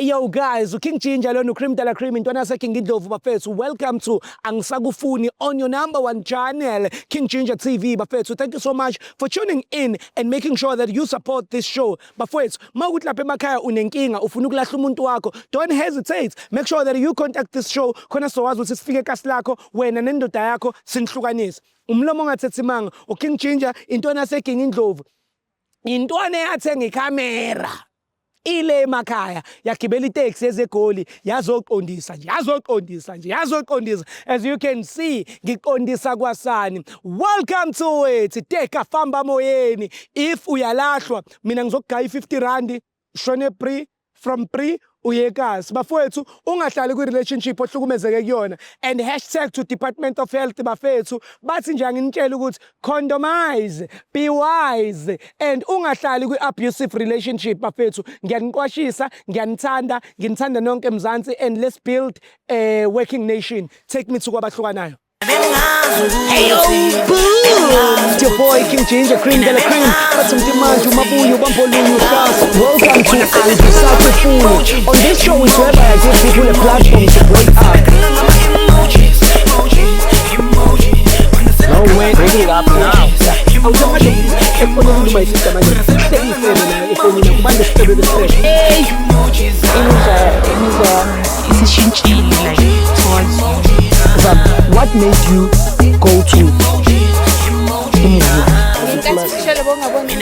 Yo guys, uKing Ginger lona, uCream de la Cream, intwana yaseKing Indlovu bafethu. Welcome to Angisakufuni on your number one channel, King Ginger TV bafethu. Thank you so much for tuning in and making sure that you support this show. Bafethu, mawukuthi lapha emakhaya unenkinga, ufuna ukulahla umuntu wakho, don't hesitate. Make sure that you contact this show khona sizokwazi ukuthi sifike ekasi lakho wena nendoda yakho sinihlukanise. Umlomo ongathethi manga, uKing Ginger, intwana yaseKing Indlovu. Intwana eyathenga ikhamera ile emakhaya, yagibela iteksi ezegoli, yazoqondisa nje, yazoqondisa nje, yazoqondisa. As you can see, ngiqondisa kwasani. Welcome to it. Teka famba moyeni. If uyalahlwa, mina ngizokugaya i-50 rand shone pre from pre uyekasi. Bafowethu, ungahlali kwi-relationship ohlukumezeke kuyona. And hashtag to Department of Health bafethu, bathi nje anginitshela ukuthi condomize, be wise and ungahlali kwi-abusive relationship. Bafethu, ngiyaniqwashisa, ngiyanithanda, nginithanda nonke Mzansi, and let's build a working nation. Take me to kwabahlukanayo. Hey yo, boom! It's your boy King Ginger, Cream de la Cream. Bathi mntimanje umabuye ubambolunya uhlasa. Welcome to Angisakufuni. On this show is whereby I give people a platform to break up. No way, bring it up now. Awuthi efonini, my sister, manje sekuyifebe nayo efonini, kubande isifebe besifebe. Hey! Imizwa yami isishintshile, like, towards you. Zam, what made you go to umngani? Ngenkathi ushele bongaboni.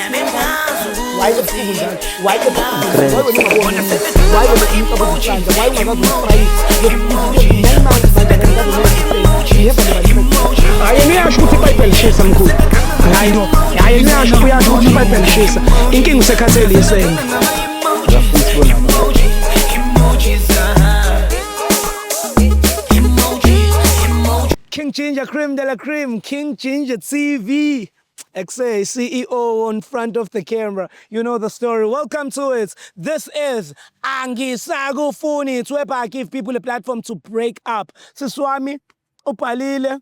Why ebusuku njalo? Why ebusuku? Why wena ungaboni umuntu? Why wena umuntu abozisandla? Why ungakaze umfrayise? 9 months manje akakaze. You have never. Hayi, yena uyasho ukuthi iBhayibheli lishisa, mkhulu. Hayi no. Hayi, yena uyasho, uyasho ukuthi iBhayibheli lishisa. Inkinga usekhathele isende. Uyafuna ukubona. King Ginger, Cream de la Cream, King Ginger TV. XA, CEO on front of the camera. You know the story. Welcome to it. This is Angisakufuni. It's whereby I give people a platform to break up. Siswami, ubhalile,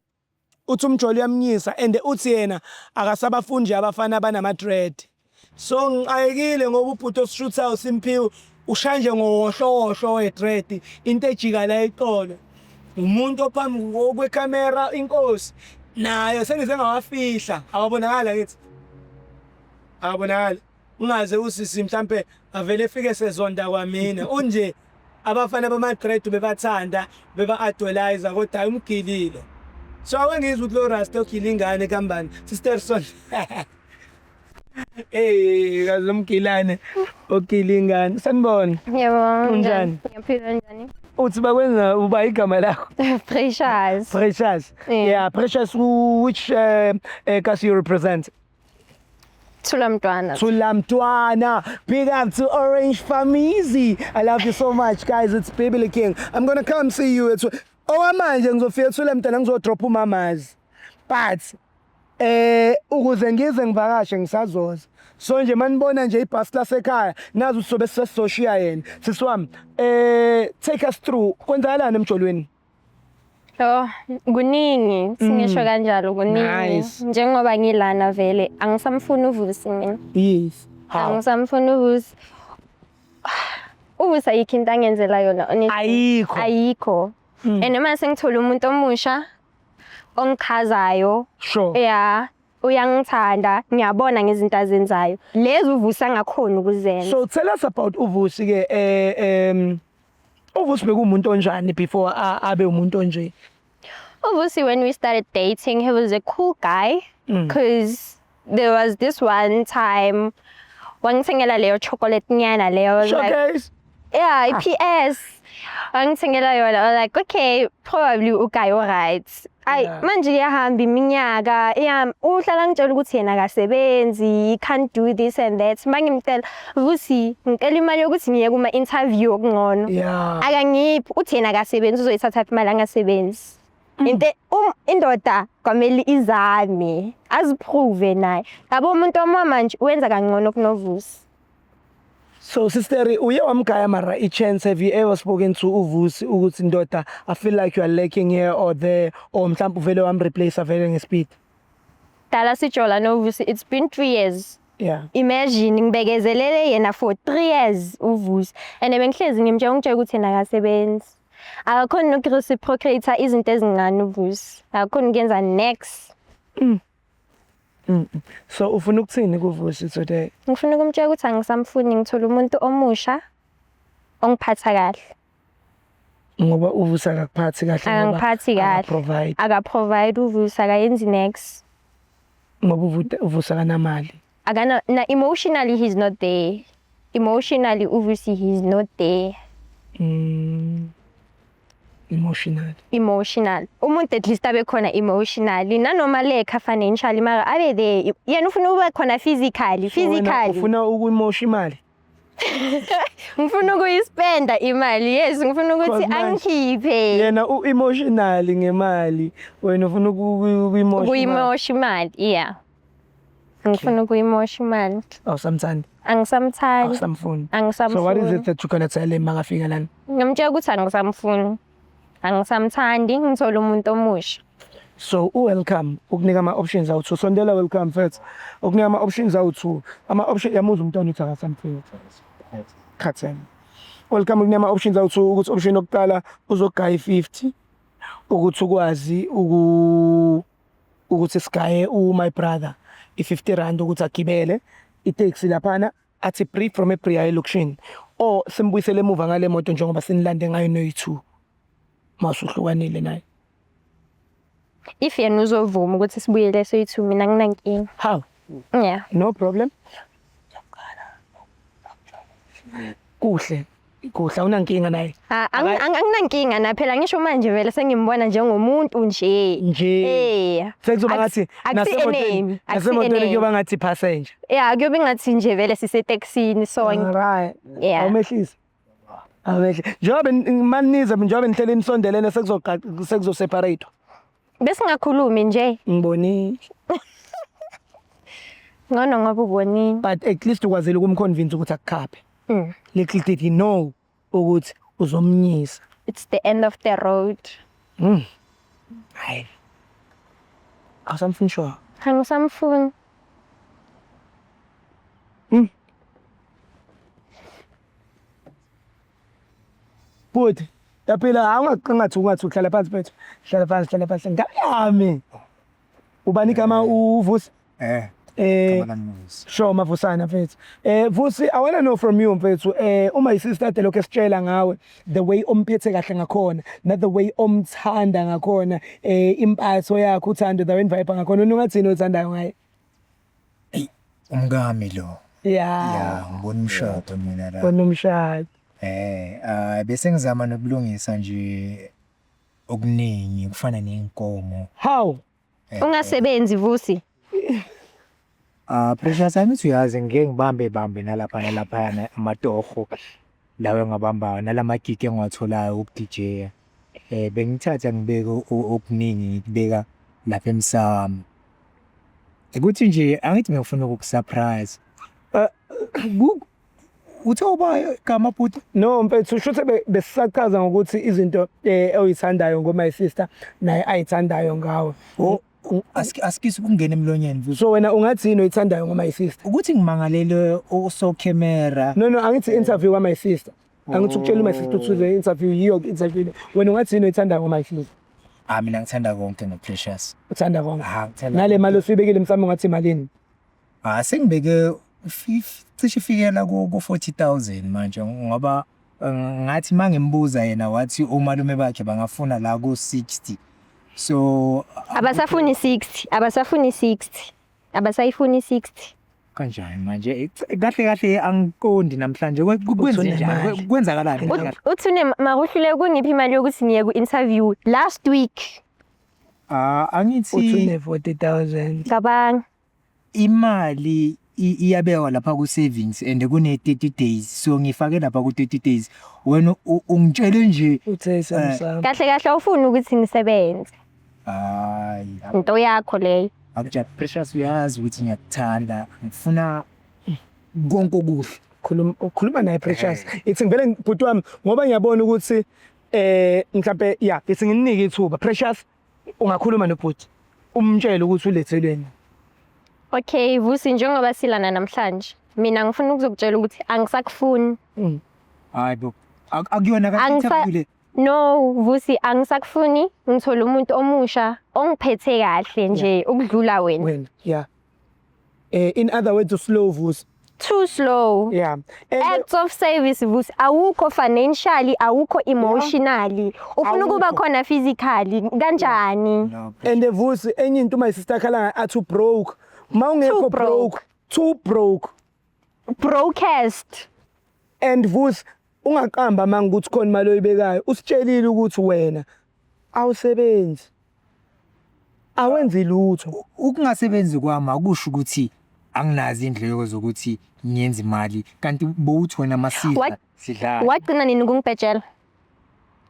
uthi umjolo uyamnyisa and uthi yena akasabafundi nje abafana abanama-dread. So ngixakekile ngoba ubhuti osishuthayo Simphiwe ushaya nje ngowohlowohlo we-dread, into ejika la eqolo. Umuntu ophambi kwekhamera, inkosi nayo sengize ngawafihla, awabonakala ngithi awabonakali, ungaze usisi mhlampe avele efike sezonda kwamina. Unje abafana bama-dread bebathanda beba-idolize, kodwa hayi, umgilile. So ake ngizwe ukuthi lo rasta ogila ingane kambani, sister son. Hey, kaze umgilane ogila ingane. Sanibona. Yebo. Unjani? Ngiyaphila, njani? Uthi bakwenza uba igama lakho? Precious. Precious. Yeah. Yeah, Precious, which kasi you represent? Thula mntwana. Thulamntwana. Big up to Orange Famizi. I love you so much, guys. It's Baby the King. I'm gonna come see you. It's okwamanje ngizofika Thulamntwana, ngizodrop umamazi. But ukuze ngize ngivakashe ngisazoza. So nje manibona nje ibhasi lasekhaya, nazi ukuthi sobe sesizoshiya yena. Sisi wami, take us through kwenzakalani emjolweni? Oh, kuningi, singisho kanjalo, kuningi. Nice. Njengoba ngilana vele, angisamfuni uVusi mina. Yes. How? Angisamfuni uVusi. UVusi ayikho into angenzela yona, honestly. Ayikho. Ayikho. And uma sengithola umuntu omusha ongichazayo, yeah, uyangithanda, ngiyabona ngezinto azenzayo. Lezi uVusi angakhoni ukuzenza. So tell us about uVusi ke. UVusi bekuwumuntu onjani before abe umuntu onje? Uvusi, when we started dating, he was a cool guy because there was this one time wangithengela leyo chocolate nyana leyo. I was like, Showcase. Yeah, i-PS. Wangithengela yona. I was like, "Okay, probably uguy alright." Ay, manje iyahamba iminyaka, iyam uhlala ngitshela ukuthi yena akasebenzi, he can't do this and that. Mangimcela, "Vusi, ngicela imali yokuthi ngiye kuma interview okungcono." Akangiphi, uthi yena akasebenzi, uzoyithatha imali angasebenzi. Into indoda kwamele izame, aziprove naye. Yabo, umuntu wami manje wenza kangcono kunoVusi. So sister, uye wamgaya mara i-chance, have you ever spoken to uVusi ukuthi, "Ndoda, I feel like you are lacking here or there," or mhlawumbe uvele wamreplace vele ngespeed? Dala sijola noVusi, it's been 3 years. Yeah. Imagine ngibekezelele yena for 3 years uVusi and bengihlezi ngimtshela, ungitshela ukuthi yena akasebenzi. Akakhoni nokureciprocate izinto ezincane uVusi. Akakhoni ukuyenza next. So ufuna ukuthini kuVusi today? Ngifuna ukumtshela ukuthi angisamfuni, ngithola umuntu omusha ongiphatha kahle. Ngoba uVusi akakuphathi kahle ngoba Akangiphathi kahle. Akaprovide. Akaprovide uVusi, akayenzi next. Ngoba uVusi akanamali. Akana na emotionally he's not there. Emotionally uVusi he's not there. Emotional. Emotional. Umuntu at least abe khona emotionally nanoma lekha financially mara abe there. Yena ufuna ukuba khona physically, So wena physically. ufuna ukuyimosha imali? Ngifuna ukuyispenda imali. Yes, ngifuna ukuthi Cause manje angikhiphe. yena u-emotional ngemali, wena ufuna ukuyimosha imali. Ukuyimosha imali, yeah. Ngifuna ukuyimosha imali. Awusamthandi? Angisamthandi. Awusamfuni? Angisamfuni. So what is it that you're gonna tell him makafika lana? Ngimtshela ukuthi angisamfuni. Angisamthandi, ngithola umuntu omusha. So u-welcome ukunika ama-options awu-two. Sondela welcome mfethu. Ukunika ama-options awu-two. Ama-option yamuzwa umntwana ukuthi akasamfuni. Khathele. Welcome ukunika ama-options awu-two ukuthi option yokuqala uzogaya i-50 ukuthi ukwazi ukuthi sigaye u-my brother i-50 rand ukuthi agibele iteksi laphana athi brief from eBria elokishini or simbuyisele emuva ngale moto njengoba sinilande ngayo noyi-two masuhlukanile naye. If yena uzovuma ukuthi sibuyele soyi-two mina nginankinga. How? Yeah. No problem. Kuhle. Kuhle awunankinga naye. Ah, anginankinga na phela ngisho manje vele sengimbona njengomuntu nje. Nje. Eh. Sekuzoba ngathi Akusi enemy, nasemotweni akusi kuyoba ngathi passenger. Yeah, kuyobe ngathi nje vele sisetekisini sonke. Right. Yeah. Awumehlisi. Awumehli. Njengoba maniza njengoba nihlele nisondelene sekuzoqa sekuzoseparate. Besingakhulumi nje. Ngibonile. Ngcono ngoba ubonile. But at least ukwazile ukumconvince ukuthi akukhaphe. Little did he know ukuthi uzomnyisa. It's the end of the road. Hayi. Awusamfuni sure. Angisamfuni. Bhuti, yaphila awungathi ungathi uhlala phansi mfethu. Hlala phansi, hlala phansi. Ngane yami. Ubani igama uVusi? Eh, Eh igama lami uVusi. Sure Mavusana mfethu. Vusi, I want to know from you mfethu, uma isister ade lokho esitshela ngawe the way omphethe kahle ngakhona, na the way omthanda ngakhona, impatho yakho uthando the way nivibe ngakhona, wena ungathini othandayo ngaye? Umkami lo. Yeah. Ya, ngibona umshado mina la. Bona umshado. Eh, bese ngizama nokulungisa nje okuningi kufana nenkomo. How? Ungasebenzi Vusi. Ah, Precious angithi uyazi ngike ngibambe bambe nalapha nalapha amatoho lawo engabambayo nalama gig engiwatholayo uku-DJ. Eh, bengithatha ngibeke okuningi ngikubeka lapha emsamo. Ukuthi nje angithi ngifuna ukukusurprise. Uthe uba igama bhuti? No mfethu shuthe besisachaza ngokuthi izinto oyithandayo ngo my sister naye ayithandayo ngawe. Oh, asikisi ukungena emlonyeni Vusi. So wena ungathini oyithandayo ngo my sister? Ukuthi ngimangalele osokhemera. No, angithi interview kwa my sister. Angithi ukutshela my sister ukuthi uze interview yiyo interview. Wena ungathini oyithandayo ngo my sister? Ah, mina ngithanda konke no Precious. Uthanda konke. Ah, ngithanda. Nale mali osuyibekile mhlawumbe ungathi malini? Ah, sengibeke cishe ifikela ku 40,000 manje ngoba ngathi mangimbuza yena wathi umalume bakhe bangafuna la ku 60. So Abasafuni 60, abasafuni 60. Abasayifuni 60. Kanjani manje? Kahle kahle angiqondi namhlanje kwenze njani? Unemali. Kwenzakalani kahle kahle? Uthi une makuhlule kungiphi imali yokuthi ngiye ku-interview last week. Ah, Uthi angithi une 40,000. Ngabanga. Imali iyabekwa lapha ku savings and kune 30 days, so ngifake lapha ku 30 days. Wena ungitshele nje. Uthe samsam. Kahle kahle awufuni ukuthi ngisebenze. Hayi. Into yakho leyo. Akuja Precious, uyazi ukuthi ngiyakuthanda, ngifuna konke okuhle. Khuluma, ukhuluma naye Precious. Ithi ngivele bhuti wami ngoba ngiyabona ukuthi mhlambe ya ithi nginike ithuba. Precious, ungakhuluma nobhuti. Umtshele ukuthi ulethelweni. Okay, Vusi, njengoba silana namhlanje, mina ngifuna ukuzokutshela ukuthi angisakufuni. Hayi bo. Akuyona ka interview le. No, Vusi, angisakufuni. Ngithola umuntu omusha ongiphethe kahle nje ukudlula wena. Wena, yeah. In other words, slow, Vusi. Too slow. Yeah. And Acts of service, Vusi, awukho financially, awukho emotionally. Ufuna ukuba Awukho. khona physically kanjani? No. And Vusi, enye into my sister khala athi broke. Mawungekho Too broke. broke, too broke. Brokest. And Vusi, ungaqamba manga ukuthi khona imali oyibekayo. Usitshelile ukuthi wena awusebenzi. Awenzi lutho. Ukungasebenzi kwami akusho ukuthi anginazo indleko zokuthi ngiyenze imali, kanti bowuthi wena masidla sidlala. Wagcina nini ukungibhejela?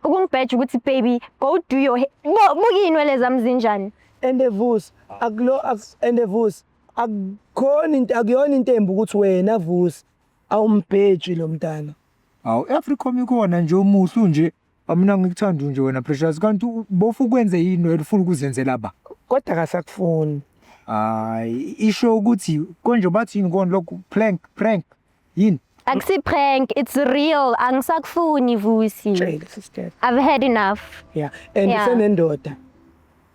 Ukungibheja ukuthi baby, go do your hair. Buka iy'nwele zami zinjani? And Vusi, akulo and Vusi, akukhona into, akuyona into embi ukuthi wena Vusi awumbheji lo mntana. Hawu, Africom ikhona nje, umuhle nje. Mina ngikuthanda nje wena, Precious, kanti bofu ukwenze yini wena, ufuna ukuzenzela ba? Kodwa akasakufuni. Hayi, isho ukuthi konje bathi yini kona lokhu, prank, prank yini? Akusi prank, it's real. Angisakufuni, Vusi. Tshela, sister. I've had enough. Yeah, and usenendoda.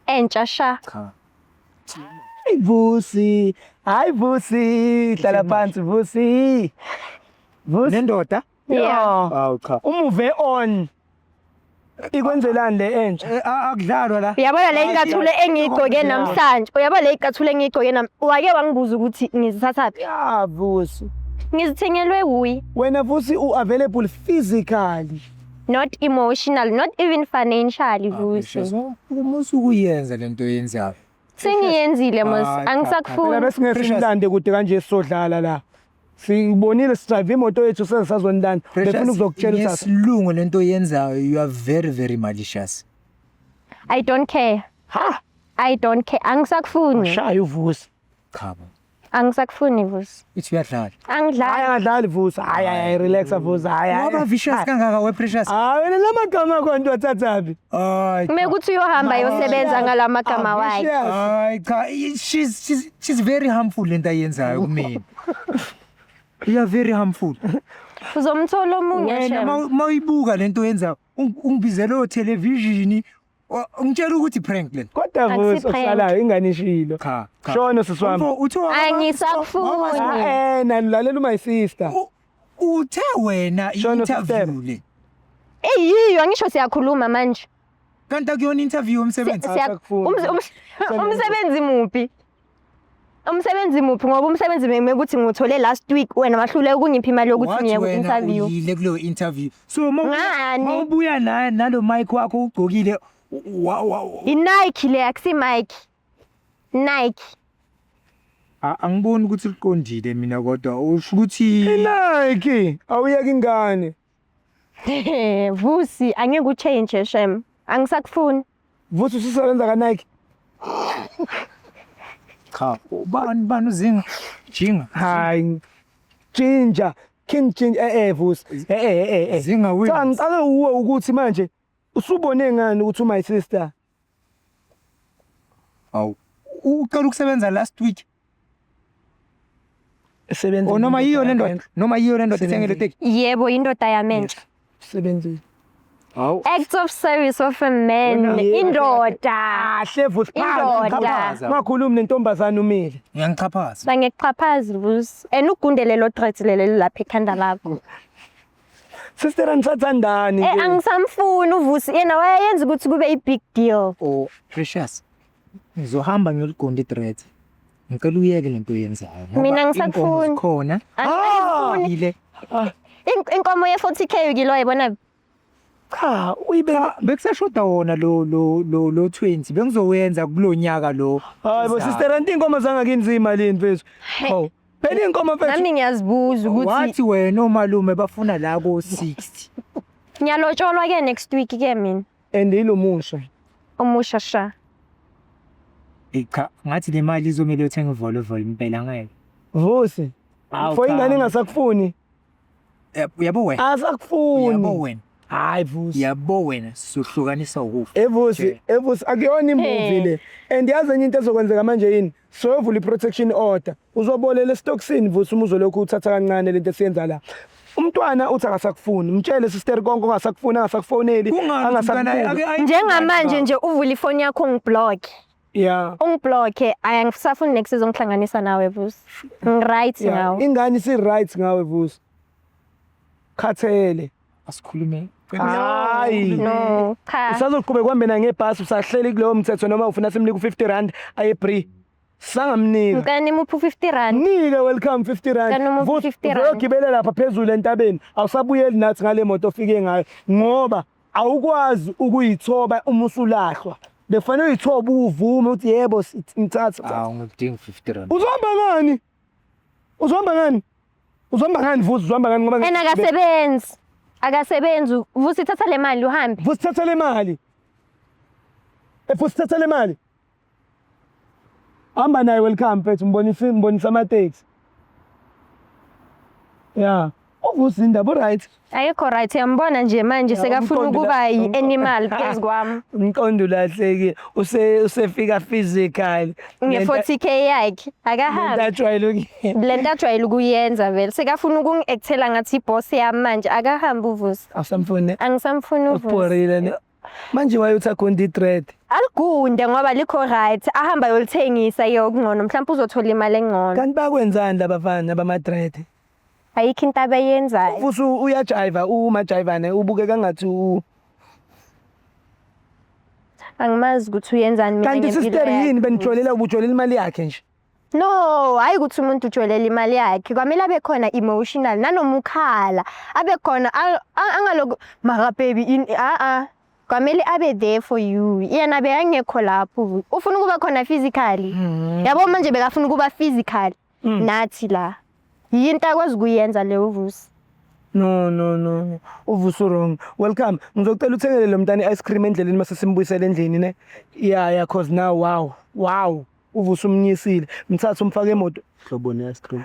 Entsha sha. Cha. Hayi Vusi, hayi Vusi, hlala phansi Vusi. Vusi. Nendoda? Yeah. Hawu cha. Umuve on. Ikwenzelani le entsha? Akudlalwa la. Uyabona le icathulo engiyigqoke namhlanje? Uyabona le icathulo engiyigqoke nam? Wake wangibuza ukuthi ngizithathaphi? Ya Vusi. Ngizithengelwe wuyi. Wena Vusi u available physically. Not emotional, not even financially, Vusi. Precious, uma usukuyenza lento oyenzayo. Sengiyenzile mos, Hayi, cha, cha. Phela angisakufuni. besingeke Precious. simlande kude kanje, sizodlala la. Sibonile, sidrive imoto yethu sesazonilanda. Befuna ukuzokutshela ukuthi Ngesilungu lento oyenzayo, you are very very malicious. I don't care. Ha, I don't care. Angisakufuni. shaya uVusi. Cha bo. Angisakufuni, Vusi. Ithi uyadlala. Hayi, Angidlali. angadlali Vusi. Hayi hayi, relax Vusi. Hayi. Waba vicious kangaka we, Precious. Hayi wena, lamagama akho nto athathaphi? Hayi. Kumele ukuthi uyohamba yosebenza ngalamagama wakhe. Vicious. Hayi cha, she's very harmful lento ayenzayo kumina. You are very harmful. Uzomthola omunye Wena shem. mawuyibuka lento oyenzayo, ungibizele o television, ungitshela ukuthi prank le. Kodwa Akusi Vusi, prank. okusalayo ingane ishilo. Cha. Cha. Shono sisi wami. Umfo, uthe Angisakufuni. Nalalela my sister. Uthe wena Shono, i-interview sister. le. Eyiyo, angisho siyakhuluma manje. Kanti akuyona interview yomsebenzi. Asakufuni. Umsebenzi muphi? Umsebenzi muphi? Ngoba umsebenzi bengime ukuthi ngiwuthole last week, wena wahluleka ukungipha imali yokuthi Wathi ngiye wena ku-interview. uyile kuleyo interview. So Ngani? mawubuya naye nalo mic wakho ugqokile I-Nike le, akusi mic. Nike. Angiboni ukuthi liqondile mina, kodwa usho ukuthi Nike, awuyeke ingane. Vusi, angeke uchange shem. Angisakufuni. Vusi, ususebenza ka Nike. Cha, ubani bani uzinga jinga. Hayi. Ginger, King Ginger, Vusi. Zinga win. Cha, ngicake uwe ukuthi manje usubone ngani ukuthi my sister. Awu, uqala ukusebenza last week. Sebenza. O noma yiyo le ndoda, noma yiyo le ndoda ethengele teki. Yebo, indoda yami entsha. Sebenzile. Hawu. Acts of service of a man. Indoda. Kahle Vusi. Indoda. Ungakhulumi nentombazane umile. Uyangixhaphaza. Bangekuxhaphazi, Vusi. And ugundele lo dread leli lapha ekhanda lakho. Sister, anisathandani Eh nje. angisamfuni uVusi. Yena wayeyenza ukuthi kube i-big deal. Oh, Precious. Ngizohamba ngiyoligonda i-dread. Ngicela uyeke lento oyenzayo ngoba Mina angisakufuni. iinkomo zikhona. Angifuni. Ile. Inkomo ye-40K ukilo wayibona. Cha, uyibeka. Bekusashoda wona lo 20 bengizowenza kulonyaka lo. Hayi bo sister, anti inkomo zangakini ziyimalini mfethu? Hawu. Phela inkomo mfethu. Nami ngiyazibuza ukuthi Wathi wena omalume bafuna la ko 60. Ngiyalotsholwa ke next week ke mina. And ilomusha. Omusha sha. Eh cha, ngathi le mali izomele uyothenga ivolovolo impela, ngeke. Vusi. Awu, For cha. ingane engasakufuni. Uyabo wena. Uyabo Asakufuni. wena. Hayi Vusi. Yabo wena, sohlukanisa ukufa. Evusi, evusi, akuyona imovie le. And yazi enye into ezokwenzeka manje yini? Soyovula i-protection order. Uzobolela esitokisini, Vusi, uma uzolokhu uthatha kancane lento esiyenza la. Umntwana uthi akasakufuni. Mtshele, sister, konke, ongasakufuni, angasakufoneli, angasakubuki. Njengamanje nje uvula ifoni yakho, ungiblock. Ungiblock, ayangisafuni next izongihlanganisa nawe, Vusi. Ngiright ngawe. Ingane isi-right ngawe, Vusi. Khathele. Asikhulume. Hayi. No, cha. Usazoqhubeka uhambe naye ngebhasi, usahleli kulowo mthetho, noma ufuna simnike u-R50 aye free? Sangamnika. Ngicela nimuphe u-R50. Nike Welcome R50. Ngicela nimuphe Vusi, R50. uzogibela lapha phezulu entabeni, awusabuyeli nathi ngale moto ofike ngayo, ngoba awukwazi ukuyithoba uma usulahlwa. Bekufanele uyithobe, uvume ukuthi yebo, ngithatha. Awu, ngikudinga R50. Uzohamba ngani? Uzohamba ngani? Uzohamba ngani, Vusi? Uzohamba ngani ngoba And akasebenzi. Akasebenzi. Vusi, thatha le mali uhambe. Vusi, thatha le mali. Vusi, thatha le mali. Hamba naye Welcome, mfethu, mbonise amateksi. Ya, uVusi indaba right. Ayikho right, uyambona nje manje sekafuna umqondo ukuba yi-animal phezu kwami. Umqondo ulahlekile, usefika physical. Nge-40K yakhe. Akahambi. Ajwayele ukuyenza. Le nto ajwayele ukuyenza vele. Sekafuna ukungi-actela ngathi iboss yami manje. Akahambi uVusi. Awusamfuni? Angisamfuni uVusi. Ubhorile ne. Manje wayuthi agonde i-dread. Aligunde ngoba likho right. Ahamba ayolithengisa ke okungcono. Mhlawumbe uzothola imali engcono. Kanti bakwenzani labafana bama-dread? Ayikho into abayenzayo. Futhi uyajiva, umajivane, ubukeka ngathi u Angimazi ukuthi uyenzani mina Kanti ngempilo sister, yakhe. yini benijolela, ubujolela imali yakhe nje? No, hayi ukuthi umuntu ujolela imali yakhe. Kwamele abe khona emotional nanoma ukhala. Abe khona angaloku mara baby in a a. Kwamele abe there for you. Yena bekangekho lapho. Ufuna ukuba khona physically. Yabo manje bekafuna ukuba physical. Nathi la. Yinto akwazi ukuyenza leyo Vusi. No, no, no. Uvusi wrong. Welcome. Ngizocela uthengele lo mntana i-ice cream endleleni mase simbuyisele endlini, ne. Yeah, cause now, wow. Wow. Uvusi umnyisile. Mthathe umfake emoto. Hlobo ne-ice cream?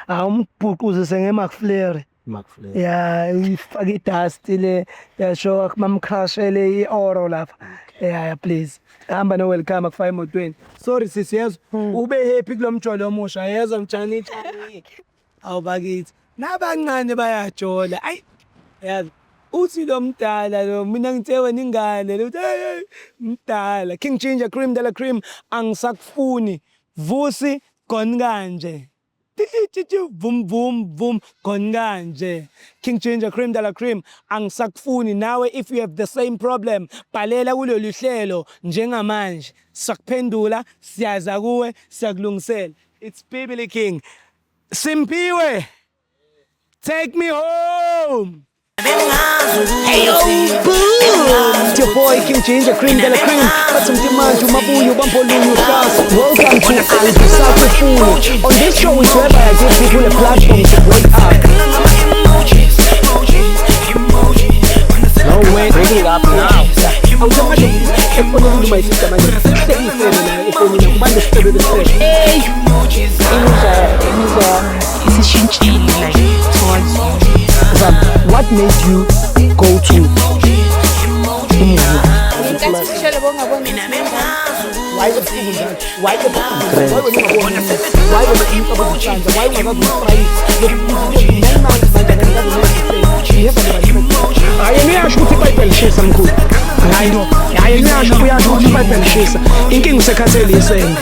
Awumbhuquzise nge-McFlurry. McFlurry. Ya, ifake idust le, yasho mamcrashele i-oro lapha. Yeah, please. Hamba no Welcome, akufake emotweni. Sorry sisi, yezwa. Ube happy kulo mjolo omusha, yezwa mtshani tshani. Awubakithi. Nabancane bayajola. Ayi. Yazi. Uthi lo mdala lo, mina ngithe wena ingane lo, uthi hey, hey, mdala. King Ginger, cream de la cream, angisakufuni. Vusi gone kanje. Titi vum vum vum gone kanje. King Ginger, cream de la cream, angisakufuni. Nawe, if you have the same problem, bhalela kulolu hlelo njengamanje. Sakuphendula, siyaza kuwe, siyakulungisela. It's Bibili King. Simpiwe. Take me home. Hey, boom! It's your boy King Ginger, cream de la cream. Bathi mntimanje umabuyo bampholunya uhlasa. Welcome to Angisakufuni. On this show is whereby I give people a platform to break up. No way, break it up now. Awusamanje efonini, my sister, manje. Hlekisele la efonini, ubambe isifebe besifebe. Imizwa yami isishintshile like towards you. Zam, what made you go to umuzi? Ngenkathi ushele bongaboni. Why ebusuku njalo? Why ebusuku? Why wena ungaboni? Why wena umcabango isandla? Why ungakazi umfrayisi? 9 months manje akakazi. Hayi, yena uyasho ukuthi iPhayibheli lishisa, mkhulu. Hayi, hayi, yena uyasho, uyasho ukuthi iPhayibheli lishisa. Inkinga usekhathele isende.